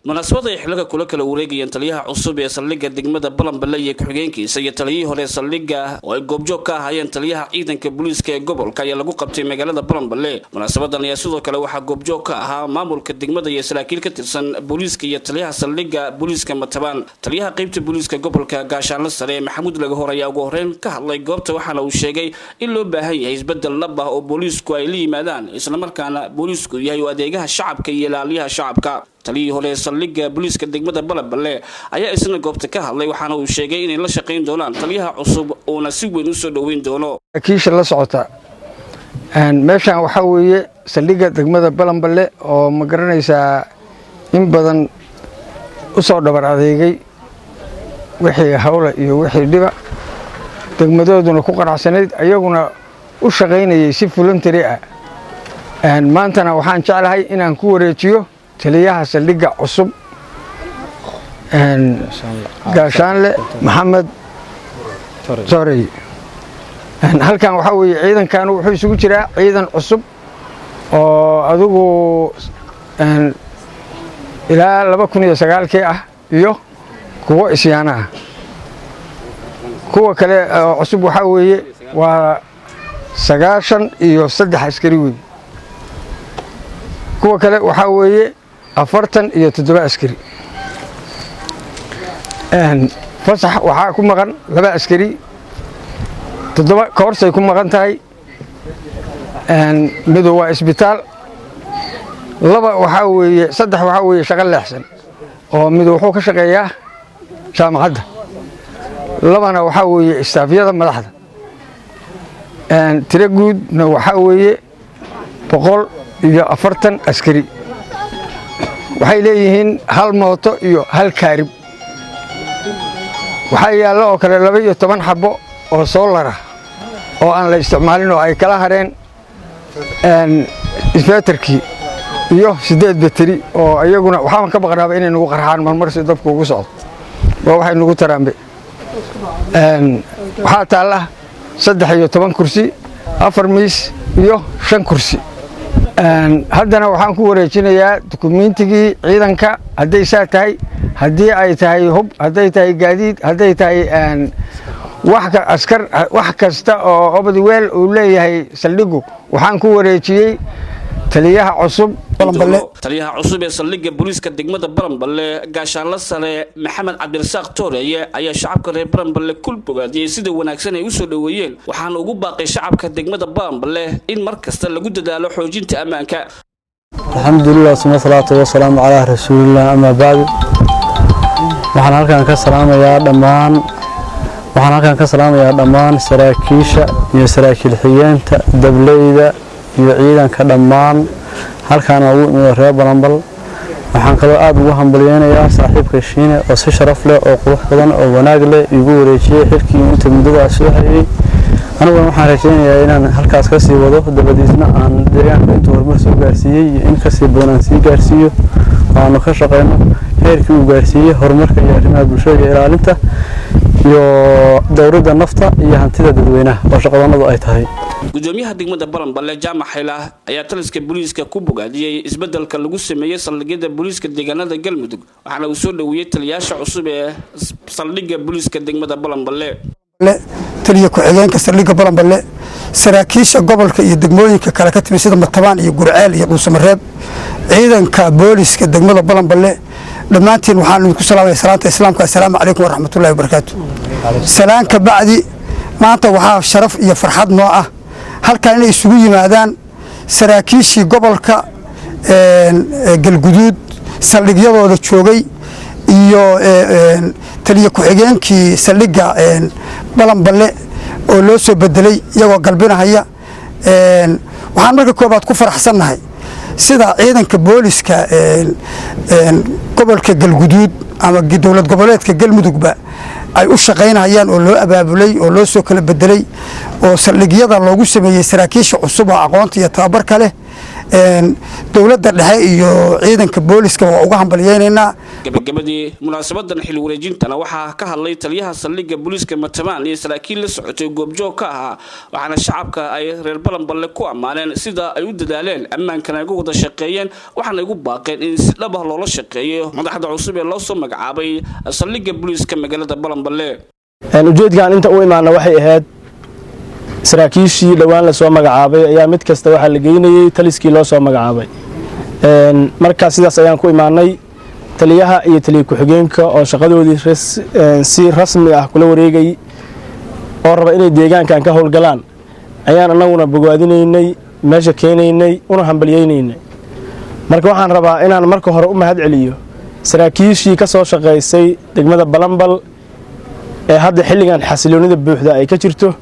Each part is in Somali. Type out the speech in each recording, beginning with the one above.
Munaasabad ay xilka kula kala wareegayeen taliyaha cusub ee saldhigga degmada Balanballe iyo ku-xigeenkiisa iyo taliyihii hore saldhigga oo ay goobjoog ka ahaayeen taliyaha ciidanka booliiska ee gobolka ayaa lagu qabtay magaalada Balanballe. Munaasabadan ayaa sidoo kale waxaa goobjoog ka ahaa maamulka degmada iyo saraakiil ka tirsan booliiska iyo taliyaha saldhigga booliiska Matabaan. Taliyaha qaybta booliiska gobolka, Gaashaanle Sare Maxamuud Lagahor, ayaa ugu horeyn ka hadlay goobta, waxaana uu sheegay in loo baahan yahay isbedel dhab ah oo booliisku ay la yimaadaan, islamarkaana booliisku yahay oo adeegaha shacabka iyo ilaaliyaha shacabka. Taliyihii hore ee saldhigga booliiska degmada Balanballe ayaa isna goobta ka hadlay, waxaana uu sheegay inay la shaqayn doonaan taliyaha cusub, uuna si weyn usoo dhoweyn doono. Kiisha la socota meeshan waxaa weeye saldhigga degmada Balanballe oo, ma garanaysaa, in badan u soo dhabar adeegay wixii hawla iyo wixii dhiba, degmadooduna ku qanacsanayd, ayaguna u shaqaynayay si voluntary ah. Maantana waxaan jeclahay inaan ku wareejiyo taliyaha saldhigga cusub, Gaashaanle Maxamed Sorey. Halkan waxaa weeye ciidankan wuxuu isugu jiraa ciidan cusub oo adigu ilaa 2009-kii ah iyo kuwo isyaana ah. Kuwa kale oo cusub waxaa weeye waa 93 askari wey. Kuwa kale waxaa weeye 47 askari. Fasax waxaa ku maqan laba askari, toddoba koorsay ku maqan tahay, midu waa isbitaal, laba waxaa weeye, saddex waxaa weeye shaqo leexsan oo mid wuxuu ka shaqeeyaa jaamacadda, labana waxaa weeye istaafyada madaxda. Tiro guudna waxaa weeye 140 askari. Waxay leeyihiin hal mooto iyo hal kaarib. Waxaa yaalla oo kale 12 xabbo oo solar ah oo aan la isticmaalin oo ay kala hareen inverter-kii, iyo siddeed bateri oo iyaguna waxaan ka baqnaaba inay nagu qarxaan marmar si dabku ugu socdo, waa waxay nagu taraanbe. Waxaa taalla 13 kursi, afar miis iyo shan kursi. Haddana waxaan ku wareejinayaa dukumiintigii ciidanka, hadday saa tahay, haddii ay tahay hub, hadday tahay gaadiid, hadday tahay wax askar, wax kasta oo obadweel uu leeyahay saldhigu, waxaan ku wareejiyey taliyaha cusub. Taliyaha cusub ee saldhigga booliiska degmada Baranballe, Gaashaanla Sare Maxamed Cabdirasaaq Tooreeye, ayaa shacabka reer Baranballe kul bogaadiyey sida wanaagsan ay usoo dhoweeyeen, waxaana ugu baaqay shacabka degmada Baranballe in mar kasta lagu dadaalo xoojinta ammaanka. Alxamdulilah, suma salaatu wasalaamu calaa rasuulillah, amaa bacdu. Waxaan halkan ka salaamayaa dhammaan, waxaan halkan ka salaamayaa dhammaan saraakiisha iyo saraakiil xigeenta, dableyda iyo ciidanka dhammaan halkaana ugu imid reer Balanbal. Waxaan kaloo aad ugu hambalyeynayaa saaxiibka Shiine oo si sharaf leh oo qurux badan oo wanaag leh igu wareejiyey xilkii inta muddadaas soo hayay. Aniguna waxaan rajaynayaa inaan halkaas kasii wado, dabadiisna aan deegaanka intuu horumar soo gaarsiiyey iyo in kasii badan aan sii gaarsiiyo, oo aanu ka shaqeyno heerkii uu gaarsiiyey horumarka iyo arrimaha bulshada iyo ilaalinta iyo dowladda nafta iyo hantida dadweynaha oo shaqadoonadu ay tahay. Gudoomiyaha degmada Balanballe, Jaamac Xaylah, ayaa taliska booliiska ku bogaadiyey isbedelka lagu sameeyey saldhigyada booliiska deegaanada Galmudug, waxaana uu soo dhoweeyey taliyaasha cusub ee saldhigga booliiska degmada Balanballe. Taliya ku-xigeenka saldhigga Balanballe, saraakiisha gobolka iyo degmooyinka kale ka timi sida Matabaan iyo Gurceel iyo Dhuusamareeb, ciidanka booliska degmada Balanballe, dhammaantiin waxaan idinku salaamaya salaanta Islaamka: assalaamu calaykum waraxmatullahi wabarakaatu. Salaan ka bacdi, maanta waxaa sharaf iyo farxad noo ah halkan inay isugu yimaadaan saraakiishii gobolka Galguduud saldhigyadooda joogay iyo taliya ku-xigeenkii saldhigga Balanballe oo loo soo bedelay, iyagoo galbinahaya. Waxaan marka koobaad ku faraxsannahay sida ciidanka booliska gobolka Galguduud ama dowlad goboleedka Galmudugba ay u shaqaynayaan oo loo abaabulay oo loo soo kala bedelay oo saldhigyada loogu sameeyey saraakiisha cusub oo aqoonta iyo tababarka leh. Dowladda dhexe iyo ciidanka booliska waa uga hambalyeynaynaa. Gabagabadii munaasabadan xil wareejintana waxaa ka hadlay taliyaha saldhigga booliiska Matabaan iyo saraakiil la socotay goobjoog ka ahaa, waxaana shacabka ay reer Balanballe ku ammaaneen sida ay u dadaaleen, ammaankana ay uga wada shaqeeyeen, waxaana igu baaqeen in si dhab ah loola shaqeeyo madaxda cusub ee loo soo magacaabay saldhigga booliiska magaalada Balanballe. Ujeedkaan inta u imaana waxay ahayd saraakiishii dhowaan lasoo magacaabay ayaa mid kasta waxaa la geynayey taliskii loo soo magacaabay. Markaa sidaas ayaan ku imaanay. Taliyaha iyo taliya ku-xigeenka oo shaqadoodii si rasmi ah kula wareegay oo raba inay deegaankan ka howlgalaan ayaan annaguna bogaadinaynay, meesha keenaynay, una hambalyaynaynay. Marka waxaan rabaa inaan marka hore u mahad celiyo saraakiishii ka soo shaqaysay degmada Balambal ee hadda xilligan xasiloonida buuxda ay ka jirto.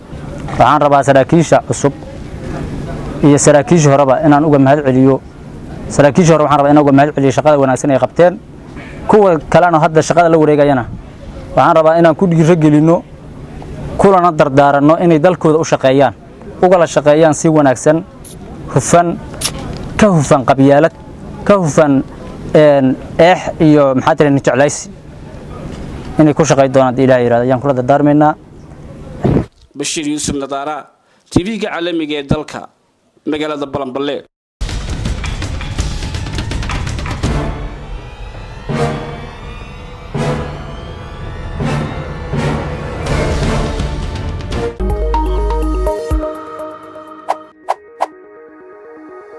Waxaan rabaa saraakiisha cusub iyo saraakiishii horeba inaan uga mahad celiyo. Saraakiishii hore waxaan rabaa inaan uga mahad celiyo shaqada wanaagsan ay qabteen. Kuwa kalena hadda shaqada la wareegayana waxaan rabaa inaan ku dhiiro gelinno, kulana dardaaranno inay dalkooda u shaqeeyaan, ugala shaqeeyaan si wanaagsan, hufan, ka hufan qabyaalad, ka hufan eex iyo maxaa tiri jeclaysi, inay ku shaqey doonaan haddii Ilaah yiraahdo ayaan kula dardaarmaynaa. Bashiir Yuusuf Nadaara, TV-ga caalamiga ee dalka, magaalada Balanballe.